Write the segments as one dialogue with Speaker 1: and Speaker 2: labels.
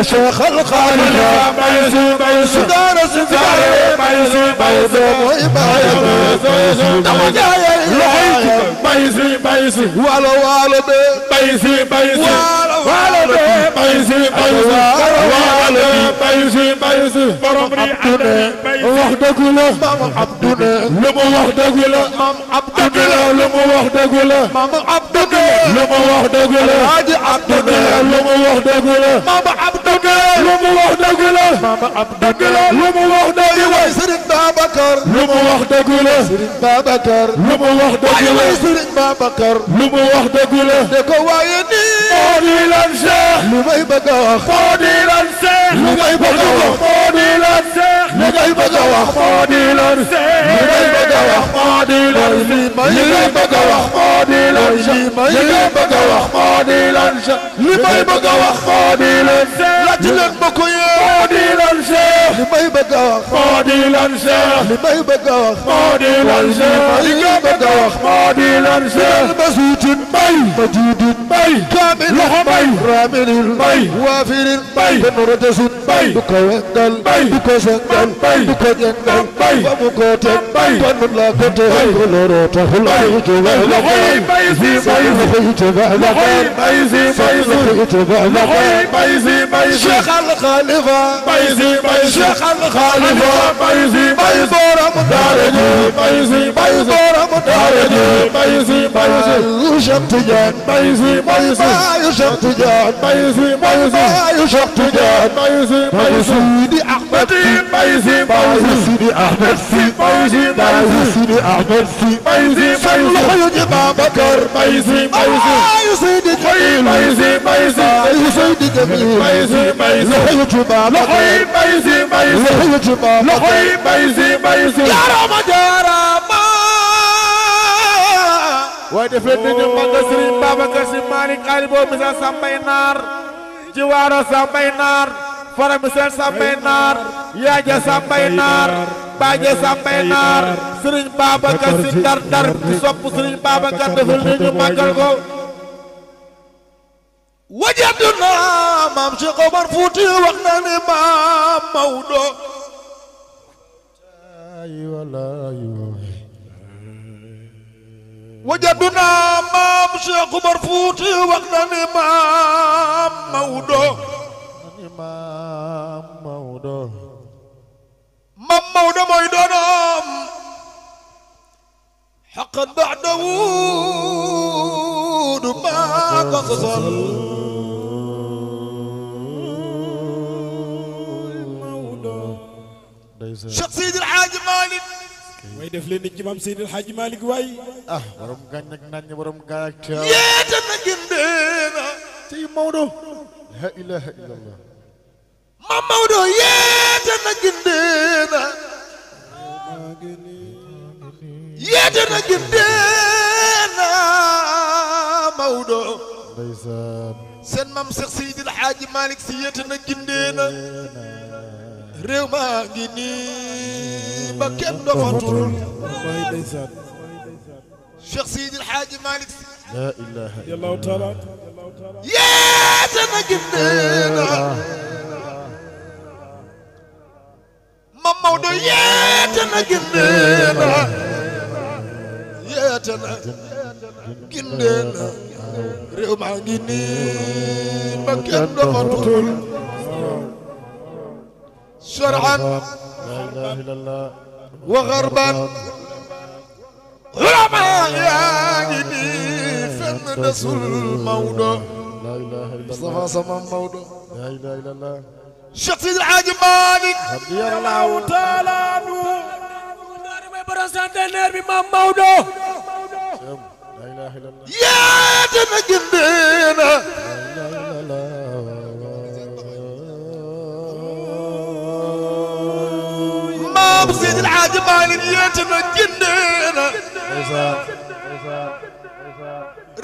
Speaker 1: شيخ الخالق سجارة سجارة بايسي ولا والد بايسي وحدك له مام عبدنا لما وحدك له مام عبدنا لما وحدك له مام عبدنا لما وحدك له حاج عبدنا لما وحدك له مام عبدنا لما وحدك له مام عبدنا لما وحدك له سيد بابكر لما وحدك له سيد بابكر لما وحدك له سيد بابكر لما وحدك له دكو وايني فاضي لنشا لما يبقى فاضي لنشا لما يبقى فاضي لنشا لما يبقى فاضي لنشا لما يبقى فاضي لنشا لما يبقى فاضي لنشا لما يبقى فاضي لنشا لما يبقى فاضي لنشا لا تلك فاضي لنشا لما يبقى فاضي لنشا لما يبقى فاضي لنشا لما يبقى فاضي لنشا المسجد مي مجيد مي كامل مي رامل مي وافر مي بنردس مي بكوندل مي بكوسندل مي بكوجندل مي ومكوتن مي بنلا كوتن بلوروت هلا جوال لهي بايزي بايزي جوال لهي بايزي بايزي جوال لهي بايزي بايزي شيخ الخليفة بايزي بايزي شيخ الخليفة بايزي بايزي بورم دارجي بايزي بايزي بورم دارجي بايزي بايزي يوشف تجان بايزي بايزي يوشف تجان بايزي بايزي يوشف تجان بايزي بايزي سيدي أحمد بايزي بايزي سيدي أحمد بايزي بايزي سيدي أحمد بايزي بايزي لخيج بابكر بايزي بايزي سيدي جميل بايزي بايزي سيدي جميل بايزي بايزي لخيج بابكر بايزي بايزي لخيج بابكر بايزي بايزي يا رمضان waaye def leen nañu màggal Serigne Babacar Sy Malick Ali boobu misal Sambay Naar Jiwaaro Sambay Naar Fara misal Sambay Naar Yaaja Sambay Naar Baaje Sambay Naar Serigne Babacar Sy Ndar Ndar di sopp Serigne Babacar defal nañu màggal ko wajaduna maam Cheikh Omar Fouti wax na ne maam Maodo wajaduna maam Cheikh Omar Fouti wax na ne maam Maodo maam Maodo mooy doonam xaqan ba'da wuudu maa ko sosal Cheikh Seydi El Hadji Malick way def leen ci maam Seydi El Hadji Malick waay borom gañ nak nañ borom gaay ak taw yeeta na gindeena ci Maodo la ilaha illallah maam Maodo yeeta na gindeena yeeta na gindeena Maodo ndeysaan seen maam Cheikh Seydi El Hadji Malick si yeeta na gindeena réew maa ngi nii ba kenn dofatul Cheikh Seydi El Hadji Malick la ilaha illallah taala yeete na gindeena Mam Maodo yeete na gindeena yeete na gindeena réew maa ngi nii ba kenn dofatul شرعا لا اله الا الله وغربا علماء ياغني فن رسول مودو لا اله الا الله مصطفى صمم مودو لا اله الا الله Cheikh Seydi El Hadji Malick رضي الله تعالى عنه داري may présenteur bi Mam Maodo لا اله الا الله يا دنا جندنا لا اله الا الله Seydi El Hadji Malick yeete na gindeena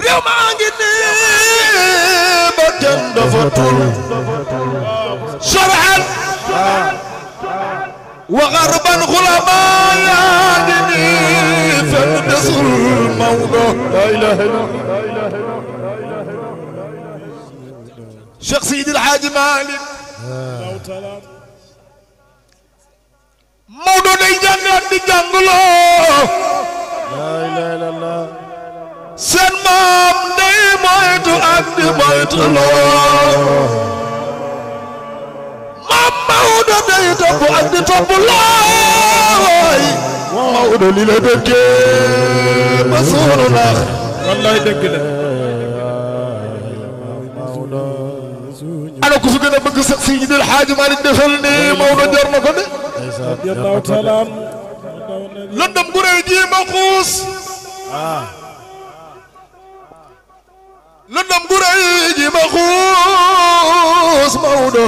Speaker 1: réew maa ngi nii ba kenn dafa tul shar'an wa gharban xulamaa yaa ngi nii fenn desul Maodo la ilaha illallah Cheikh Seydi El Hadji Malick Maodo day jàngaat di jàngloo la ilaha illallah seen maam day moytu ak di moytu loo maam Maodo day topp ak di topp looy Maodo li la dëkkee ba suunu nax wallaay dëgg la ana ku fi gën a bëgg sax Seydi El Hadji Malick defal ni Maodo jar na ko de radiyallahu taala lëndëm gu rëy ji ma xuus lëndëm gu rëy ji ma xuus Maodo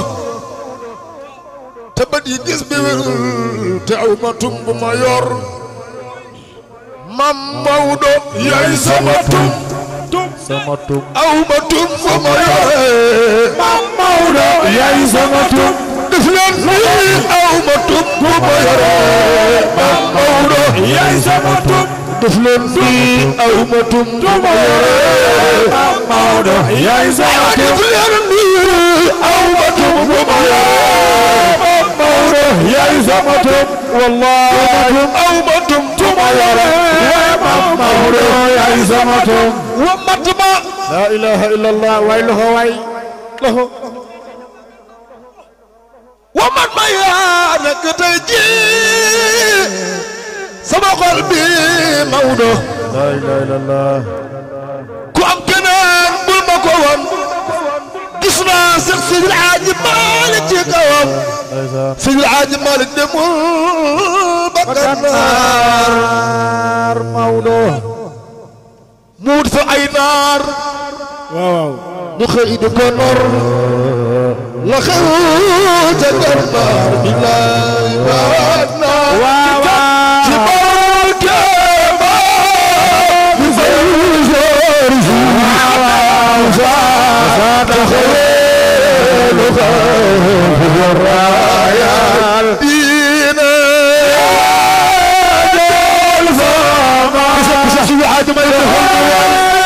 Speaker 1: te bët yi gis bi te aw ma tum bu ma yor mam Maodo yaay sama tum aw ma tum bu ma yor mam Maodo yaay sama tum def leen nii aw ma tum bu ma yor mam Maodo yaay sama tum def leen nii aw ma tum bu ma yor mam Maodo yaay sama tum def leen nii aw ma tum bu ma yor mam Maodo yaay sama tum wallahi aw ma tum bu ma yor mam Maodo yaay sama tum wa matma la ilaha illallah way loxo way loxo wa man ma yaa nekk tey jii sama xol bi Maodo la ilaha illallah ku am keneen bul ma ko woon gis naa Seex Seydi El Hadji Malick ci kawam Seydi El Hadji Malick demul ba Gànnaar Maodo muut fa ay naar waaw ñu xëy di ko nor la xew ca Gànnaar billaay waat naa waaw ci barke ba bi fay joor ji waaw sa taxawee lu xew raayal diine jël fa ma Seex Seydi El Hadji Malick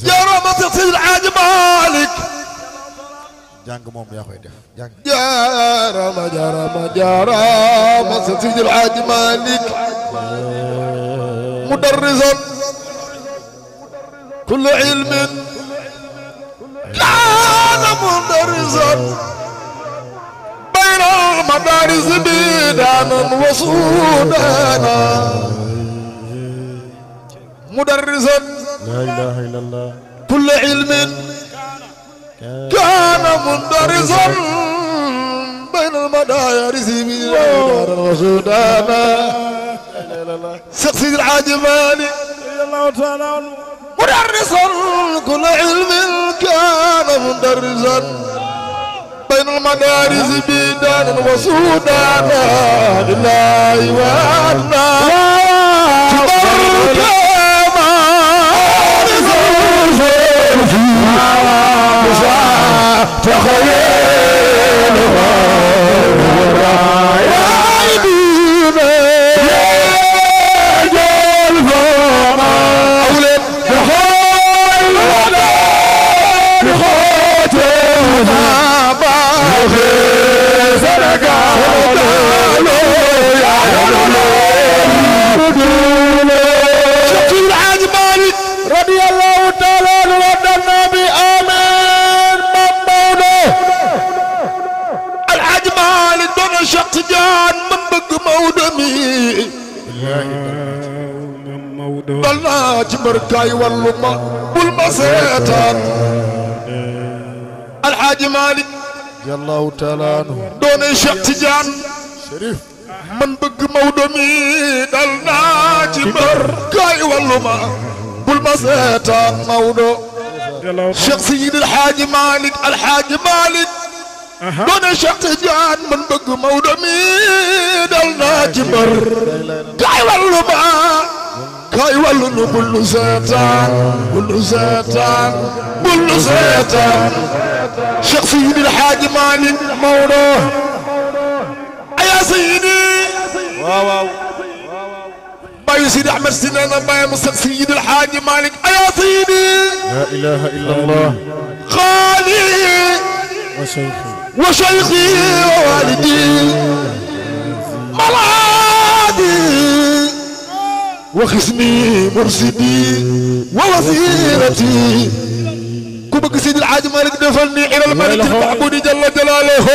Speaker 1: jaaraama Seex Seydi El Hadji Malick jàng moom yaa koy def jàng jaaraama jaaraama jaaraama Seex Seydi El Hadji Malick mudarrisan kullu ilmin kaana mudarrisan bayna madaris bidaanan wa suudaana mudarrisan لا إله إلا الله كل علم كان مندرسا بين المدارس بدار وسودانا Seex Seydi El Hadji Malick رضي الله تعالى عنه مدرسا كل علم كان مندرسا بين المدارس بدار وسودانا لله وعنا دلنا جبركاي واللما بالمسيطان الحاج مالك رضي الله تعالى عنه دون شيخ تجان شريف من بق مودمي دلنا جبركاي واللما بالمسيطان مودو شيخ سيد الحاج مالك دون شيخ تجان من بق مودمي دلنا جبركاي واللما كاي والله كل سيطان شيخ سيدي الحاج مالك مولاه يا سيدي واو باي سيدي احمد سنان باي مصطفى سيدي الحاج مالك يا سيدي لا اله الا الله خالي وشيخي ووالدي ملادي وخصمي مرشدي ووزيرتي كوبك سيد الحاج مالك دفلني الى الملك المعبود جل جلاله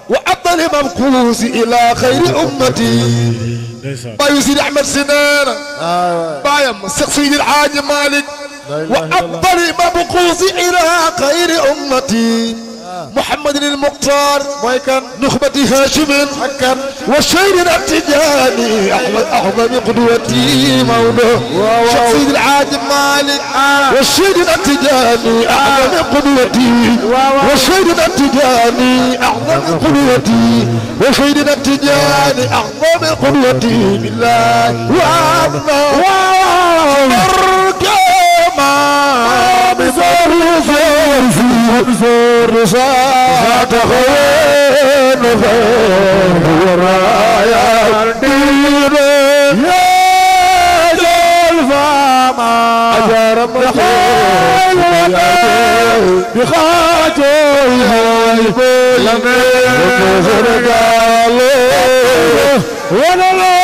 Speaker 1: وأفضل مبقوس الى خير امتي باي سيد احمد سنان باي سيد الحاج مالك وأفضل مبقوس الى خير امتي محمد المختار نخبة هاشم والشير التجاني أعظم قدوتي مولاه شخصي الحاج مالك والشير التجاني أعظم قدوتي والشير التجاني أعظم قدوتي والشير التجاني أعظم قدوتي بالله وعظم بزور ساعة خير ورايا الدين يا جلفا ما أجرم بخير بخاجر لمن وفر قالوا وانا